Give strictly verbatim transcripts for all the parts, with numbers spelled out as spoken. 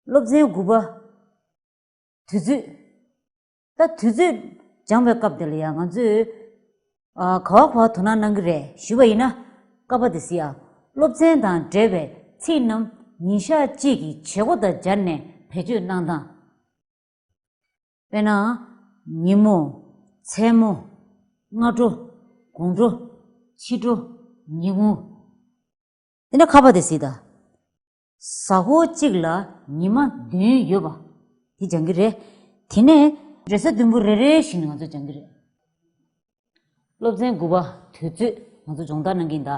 སློབ་ཚན་དགུ་པ། དུས་ཚོད། ད་དུས་ཚོད་སྦྱང་བའི་སྐབས་དེ་ལ་ཡང་ང་ཚོས་ཨ་ག་བ་ག་བ་དོ་སྣང་གནང་གི་རེད་ཞུས་པ་ཡིན་ན། ཀ་པ་དེ་གཟིགས་ཨ། སློབ་ཚན་དང་འབྲེལ་བའི་ཚིག་རྣམས་ཉིན་ཞག་གཅིག་གི་བྱེད་སྒོ་དང་སྦྱར་ནས་བེད་སྤྱོད་གནང་སྟངས། དཔེར་ན། ཉིན་མོ། མཚན་མོ། སྔ་དྲོ། དགོང་དྲོ། ཕྱི་དྲོ། ཉིན་གུང་། དེ་ནས་ཁ་པ་དེ་གཟིགས་དང་། གཟའ་འཁོར་གཅིག་ལ་ཉི་མ་བདུན་ཡོད་པ། དེ་སྦྱང་གི་རེད། དེ་ནས་རེས་གཟའ་བདུན་པོ་རེ་རེ་བཞིན་ང་ཚོ་སྦྱང་གི་རེད། སློབ་ཚན་དགུ་པ་དུས་ཚོད་ང་ཚོ་སྦྱོང་བརྡར་གནང་གི་ཡིན་ད།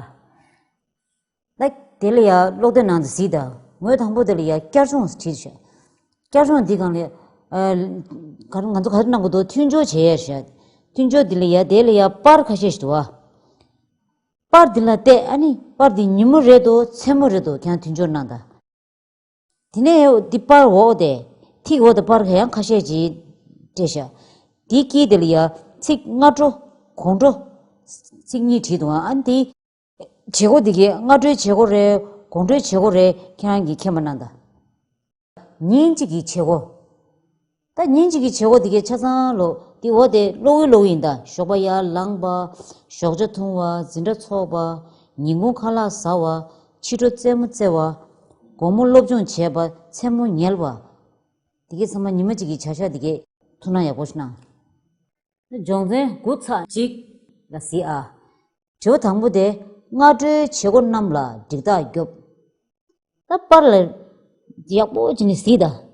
ལགས་དེ་ལ་ཡ་ཀློག་འདོན་ནང་དུ་གཟིགས་དང་། ངོས་དང་པོ་དེ་ལ་ཡ་བསྐྱར་སྦྱོང་བྲིས་ཤག་བསྐྱར་སྦྱོང་འདི་སྒང་ལ་ཨ་ག་རེ་ང་ཚོ་ག་རེ་གནང་དགོས་འདུག་མཐུན་སྦྱོར་བྱེད་ཡ་ཤག་མཐུན་སྦྱོར་འདི་ལ་ཡ་དེ་ལ་ཡ་པར་ཁ་ཤས་ཤིག་འདུག་བ། པར་འདི་ལ་བལྟས། ཨ་ནི་པར་འདི་ཉིན་མོ་རེད་དོ་མཚན་མོ་རེད་དོ་ཁྱེད་རང་མཐུན་སྦྱོར་གནང་དང་། དེ་ནས་འདི་པར་འོག་དེ། ཐིག་འོག་དེ་པར་ཡང་ཁ་ཤས་ཅིག་སྤྲད་ཤག་འདི་དཀྱིལ་དེ་ལ་ཡ་ཚིག་སྔ་དྲོ། དགོང་དྲོ། ཚིག་གཉིས་བྲིས་འདུག་ཨ་ནི་འདི་བྱེད་སྒོ་འདི་གའི་སྔ་དྲོའི་བྱེད་སྒོ་རེད། དགོང་དྲོའི་བྱེད་སྒོ་རེད། ཁྱེད་རང་གིས་མཁྱེན་པ་གནང་དང་། ཉིན་གཅིག་གི་བྱེད་སྒོ། ད་ཉིན་གཅིག་གི་བྱེད་སྒོ་འདི་གའི་ཆ་ཚང་ལོ་འདི་འོག་དེ་ཀློག་གི་ཀློག་གི་ཡིན་ད། ཞོགས་པ་ཡར་ལངས་པ། ཞོགས་ཇ་འཐུང་བ། འཛིན་གྲྭ་ཚོགས་པ། ཉིན་གུང་ཁ་ལག་ཟ་བ། ཕྱི་དྲོ་རྩེད་མོ་རྩེ་བ། དགོང་མོ་སློབ་སྦྱོང་བྱས་པ། མཚན་མོ་ཉལ་བ། འདི་གའི་ཚང་མ་ཉི་མ་གཅིག་གི་བྱ་གཞག་འདི་གའི་ཐུགས་སྣང་ཡག་པོ་ཞིག་གནང་། སྦྱོང་ཚན་དགུ་ཚེག་གཅིག་ལ་གཟིགས་ཨ། དྲི་བ་དང་པོ་དེ། སྔ་དྲོའི་བྱེད་སྒོ་རྣམས་ལ་འགྲིག་རྟགས་རྒྱོབ། ད་པར་ལ་ཡག་པོ་བྱས་ནས་གཟིགས་དང་།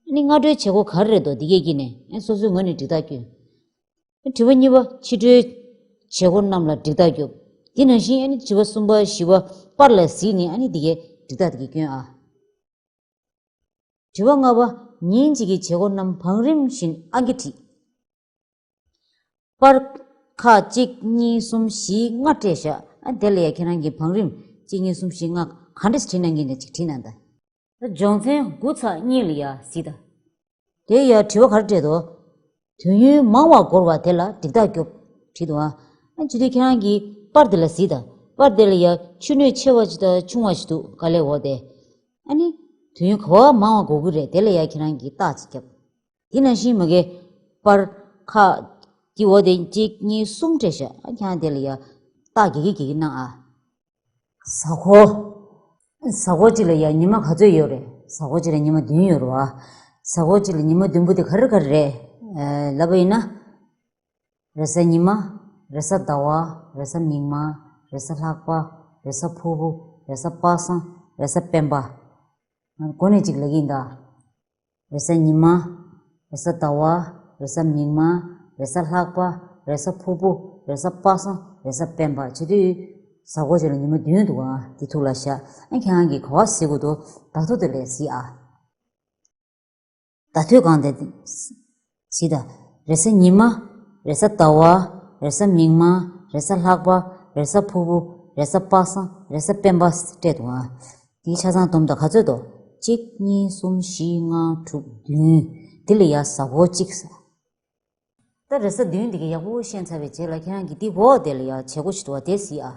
ཨ་ནི་སྔ་དྲོའི་བྱེད་སྒོ་ག་རེ་རེད་འདུག་འདི་གའི་དཀྱིལ་ནས་ཨ་སོ་སོའི་ངོས་ནས་འགྲིག་རྟགས་སྐྱོན། དྲི་བ་གཉིས་པ། ཕྱི་དྲོའི་བྱེད་སྒོ་རྣམས་ལ་འགྲིག་རྟགས་རྒྱོབ། དེ་ནང་བཞིན་ཨ་ནི་དྲི་བ་གསུམ་པ་བཞི་པ་པར་ལ་གཟིགས་ནས་ཨ་ནི་འདི་གའི་འགྲིག་རྟགས་དེ་གའི་སྐྱོན་ཨ། དྲི་བ་ལྔ་པ། ཉིན་གཅིག་གི་བྱེད་སྒོ་རྣམས་བང་རིམ་བཞིན་ཨང་ཀི་བྲིས། པར་ཁག་གཅིག་གཉིས་གསུམ་བཞི་ལྔ་སྤྲད་བཞག་ཨ་དེ་ལ་ཡ་ཁྱེད་རང་གིས་བང་རིམ་གཅིག་གཉིས་གསུམ་བཞི་ལྔ་ག་འདྲས་བྲིས་གནང་གི་ཡིན་ན་ཅིག་བྲིས་གནང་དང་། ད་སྦྱོང་ཚན་དགུ་ཚེག་གཉིས་ལ་ཡ་གཟིགས་དང་། དེ་ཡ་དྲི་བ་ག་རེ་སྤྲད་འདུག་དུས་ཡུན་མང་བ་འགོར་བ་དེ་ལ་འགྲིག་རྟགས་རྒྱོབ། བྲིས་འདུག་ཨ། ཨ་བྱས་དུས་ཁྱེད་རང་གིས་པར་དེ་ལ་གཟིགས་དང་། པར་དེ་ལ་ཡ་ཕྱི་སྣོད་ཆེ་བ་ཅིག་དང་ཆུང་བ་ཞིག་འདུག་དཀའ་ལས་འོག་དེ། ཨ་ནི་དུས་ཡུན་ག་བ་མང་བ་འགོར་གི་རེད། དེ་ལ་ཡ་ཁྱེད་རང་གིས་རྟགས་ཅིག་རྒྱབ། དེ་ནང་བཞིན་མ་གི་པར་ཁག་གི་འོག་དེ་གཅིག་གཉིས་གསུམ་སྤྲད་བཞག་ཨ་ཁྱེད་རང་དེ་ལ་ཡ་རྟགས་རྒྱག་གི་རྒྱག་གི་གནང་ཨ། གཟའ་འཁོར། གཟའ་འཁོར་གཅིག་ལ་ཡ་ཉི་མ་ག་ཚོད་ཡོད་རེད། གཟའ་འཁོར་གཅིག་ལ་ཉི་མ་བདུན་ཡོད་རེད་བ། གཟའ་འཁོར་གཅིག་ལ་ཉི་མ་བདུན་པོ་དེ་ག་རེ་ག་རེ་རེད། ཨ་ལབ་པ་ཡིན་ན། རེས་གཟའ་ཉི་མ། རེས་གཟའ་ཟླ་བ། རེས་གཟའ་མིག་དམར། རེས་གཟའ་ལྷག་པ། རེས་གཟའ་ཕུར་བུ། རེས་གཟའ་པ་སངས། རེས་གཟའ་སྤེན་པ། འགོ་ནས་གཅིག་ལབ་ཀྱི་ཡིན་ད། རེས་གཟའ་ཉི་མ། རེས་གཟའ་ཟླ་བ། རེས་གཟའ་མིག་དམར། རེས་གཟའ་ལྷག་པ། རེས་གཟའ་ཕུར་བུ། རེས་གཟའ་པ་སངས། རེས་གཟའ་སྤེན་པ་བྱེད་དུས། གཟའ་འཁོར་གཅིག་ལ་ཉི་མ་བདུན་འདུག་ཨ། དེ་ཐུགས་ལ་བཞག་ཨ་ཁྱེད་རང་གིས་ག་བ་གཟིགས་དགོས་འདུག་བརྡ་ཐོ་དེ་ལ་གཟིགས་ཨ། བརྡ་ཐོའི་སྒང་དེ་གཟིགས་དང་། རེས་གཟའ་ཉི་མ། རེས་གཟའ་ཟླ་བ། རེས་གཟའ་མིག་དམར། རེས་གཟའ་ལྷག་པ། རེས་གཟའ་ཕུར་བུ། རེས་གཟའ་པ་སངས། རེས་གཟའ་སྤེན་པ་སྤྲད་འདུག་ཨ། དེའི་ཆ་ཚང་བསྡོམས་དང་ག་ཚོད་འདུག་གཅིག་གཉིས་གསུམ་བཞི་ལྔ་དྲུག་བདུན། འདི་ལ་ཡ་གཟའ་འཁོར་གཅིག་ཟེར། ད་རེས་གཟའ་བདུན་འདི་ག་ཡག་པོ་ཤེས་ཚར་བའི་རྗེས་ལ་ཁྱེད་རང་གིས་འདི་འོག་དེ་ལ་ཡ་བྱེད་སྒོ་ཞིག་འདུག་བ་དེ་གཟིགས་ཨ།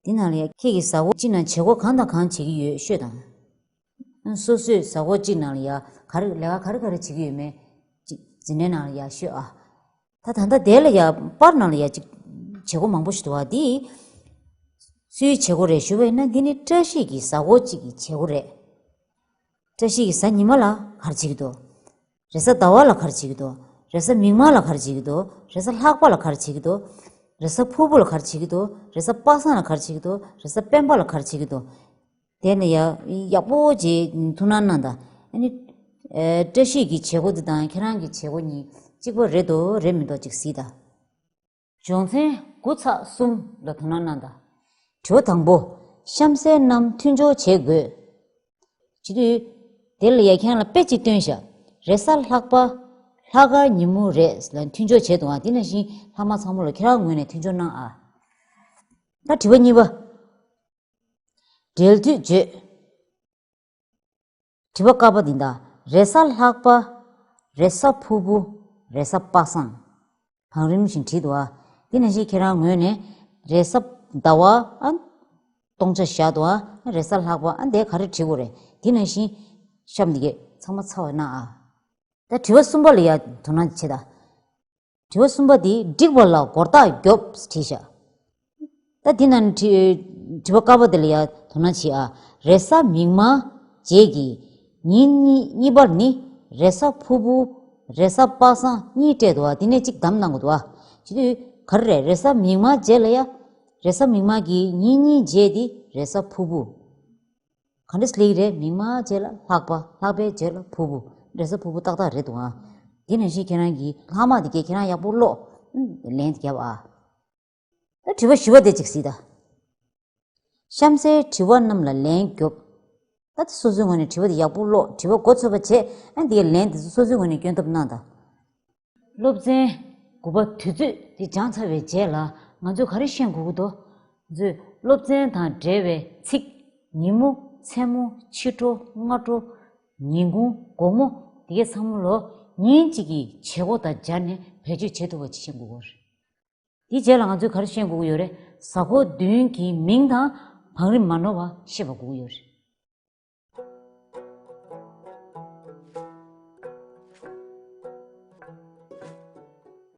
འདི་ནང་ལ་ཡ་ཁྱེད་ཀྱིས་གཟའ་འཁོར་གཅིག་ནང་བྱེད་སྒོ་གང་དང་གང་བྱེད་ཀྱི་ཡོད་ཤོད་དང་། སོ་སོས་གཟའ་འཁོར་གཅིག་ནང་ལ་ཡ་ག་རེ་ལས་ཀ་ག་རེ་ག་རེ་བྱེད་ཀྱི་ཡོད་མེད། འཛིན་གྲྭའི་ནང་ལ་ཡ་ཤོད་ཨ། ད་ད་ལྟ་དེ་ལ་ཡ་པར་ནང་ལ་ཡ་ཅིག་བྱེད་སྒོ་མང་པོ་ཞིག་འདུག་བ་འདི། སུའི་བྱེད་སྒོ་རེད་ཞུ་བ་ཡིན་ན་འདི་ནི་བཀྲ་ཤིས་ཀྱི་གཟའ་འཁོར་གཅིག་གི་བྱེད་སྒོ་རེད། བཀྲ་ཤིས་ཀྱི་གཟའ་ཉི་མ་ལ་ག་རེ་བྱེད་ཀྱི་འདུག་རེས་གཟའ་ཟླ་བ་ལ་ག་རེ་བྱེད་ཀྱི་འདུག་རེས་གཟའ་མིག་དམར་ལ་ག་རེ་བྱེད་ཀྱི་འདུག་རེས་གཟའ་ལྷག་པ་ལ་ག་རེ་བྱེད་ཀྱི་འདུག་རེས་གཟའ་ཕུར་བུ་ལ་ག་རེ་བྱེད་ཀྱི་འདུག་རེས་གཟའ་པ་སངས་ལ་ག་རེ་བྱེད་ཀྱི་འདུག་རེས་གཟའ་སྤེན་པ་ལ་ག་རེ་བྱེད་ཀྱི་འདུག་དེ་ནས་ཡ་ཡག་པོ་བྱས་ཐུགས་སྣང་གནང་དང་། ཨ་ནི། ཨེ་བཀྲ་ཤིས་ཀྱི་བྱེད་སྒོ་འདི་དང་ཁྱེད་རང་གི་བྱེད་སྒོ་གཉིས་གཅིག་པ་རེད་འདུག་རེད་མི་འདུག་ཅིག་གཟིགས་དང་། སྦྱོང་ཚན་དགུ་ཚེག་གསུམ་ལ་དོ་སྣང་གནང་དང་། དྲི་བ་དང་པོ། གཤམ་གསལ་རྣམས་མཐུན་སྦྱོར་བྱེད་དགོས། བྱེད་དུས། དེ་ལ་ཡ་ཁྱེད་རང་ལ་དཔེ་གཅིག་སྟོན་ཤག་རེས་གཟའ་ལྷག་པ། ལྷག་དཀར་ཉིན་མོ་རེད་ལ་མཐུན་སྦྱོར་བྱས་འདུག་ཨ། དེ་ནང་བཞིན་ལྷག་མ་ཚང་མ་ལ་ཁྱེད་རང་ངོས་ནས་མཐུན་སྦྱོར་གནང་ཨ། ད་དྲི་བ་གཉིས་པ། འབྲེལ་མཐུད་བརྗོད། དྲི་བ་ཀ་པ་འདི་འདྲ། རེས་གཟའ་ལྷག་པ། རེས་གཟའ་ཕུར་བུ། རེས་གཟའ་པ་སངས། བང་རིམ་བཞིན་བྲིས་འདུག་ཨ། དེ་ནང་བཞིན་ཁྱེད་རང་ངོས་ནས་རེས་གཟའ་ཟླ་བ་ཨ། སྟོང་ཆ་བཞག་འདུག་ཨ། རེས་གཟའ་ལྷག་པ་ཨ་འདི་ག་རེ་བྲིས་དགོས་རེད། དེ་ནང་བཞིན་ གཤམ་འདི་གས་ཚང་མ་ཚར་བ་ན་ཨ། ད་དྲི་བ་གསུམ་པ་ལ་ཡ་དོ་སྣང་བྱེད་ད། དྲི་བ་གསུམ་པ་འདི་བསྒྲིགས་པ་ལ་སྒོར་རྟགས་རྒྱོབ་བྲིས་ཤག་ད་འདི་ནང་དྲི་དྲི་བ་ཀ་པ་འདི་ལ་ཡ་དོ་སྣང་བྱེད་ཨ། རེས་གཟའ་མིག་དམར་རྗེས་ཀྱི་ཉིན་གཉིས་གཉིས་པར་ནི་རེས་གཟའ་ཕུར་བུ། རེས་གཟའ་པ་སངས་གཉིས་སྤྲད་འདུག་ཨ། འདི་ནས་གཅིག་བདམས་གནང་དགོས་འདུག་ཨ། བྱེད་དུས་ག་རེ་རེད། རེས་གཟའ་མིག་དམར་རྗེས་ལ་ཡ། རེས་གཟའ་མིག་དམར་གྱི་ཉིན་གཉིས་རྗེས་འདི་རེས་གཟའ་ཕུར་བུ། ག་འདྲས་ལེགས་རེད། མིག་དམར་རྗེས་ལ་ལྷག་པ། ལྷག་པའི་རྗེས་ལ་ཕུར་བུ། རེས་གཟའ་ཕུར་བུ་ཏག་ཏག་རེད་འདུག་ཨ། དེ་ནང་བཞིན་ཁྱེད་རང་གི་ལྷག་མ་དེ་གས་ཁྱེད་རང་ཡག་པོ་ཀློག་ཨུམ། ལན་དེ་རྒྱབ་ཨ། ད་དྲི་བ་བཞི་པ་དེ་ཅིག་གཟིགས་ད། གཤམ་གསལ་དྲི་བ་རྣམས་ལ་ལན་རྒྱོབ། ད་སོ་སོའི་ངོས་ནས་དྲི་བ་དེ་ཡག་པོ་ཀློག་དྲི་བ་མགོ་ཚོས་པ་བྱས། ཨ་ནི་དེ་གས་ལན་དེ་ཚོ་སོ་སོའི་ངོས་ནས་སྐྱོན་ཐབས་གནང་ད། སློབ་ཚན་དགུ་པ་དུས་ཚོད་དེ་སྦྱངས་ཚར་བའི་རྗེས་ལ་ང་ཚོས་ག་རེ་ཤེས་དགོས་ཀྱི་འདུག་ང་ཚོས་སློབ་ཚན་དང་འབྲེལ་བའི་ཚིག་ཉིན་མོ། མཚན་མོ། ཕྱི་དྲོ། སྔ་དྲོ། ཉིན་གུང་། དགོང་མོ། དེ་གས་ཚང་མ་ལོ་ཉིན་གཅིག་གི་བྱེད་སྒོ་དང་སྦྱར་ནས་བེད་སྤྱོད་བྱེད་ཐུབ་པ་ཅིག་ཤེས་དགོས་ཀྱི་ཡོད་རེད། དེའི་རྗེས་ལ་ང་ཚོས་ག་རེ་ཤེས་དགོས་ཀྱི་ཡོད་རེད། གཟའ་འཁོར་བདུན་གྱི་མིང་དང་བང་རིམ་མ་ནོར་བ་ཤེས་པ་དགོས་ཀྱི་ཡོད་རེད།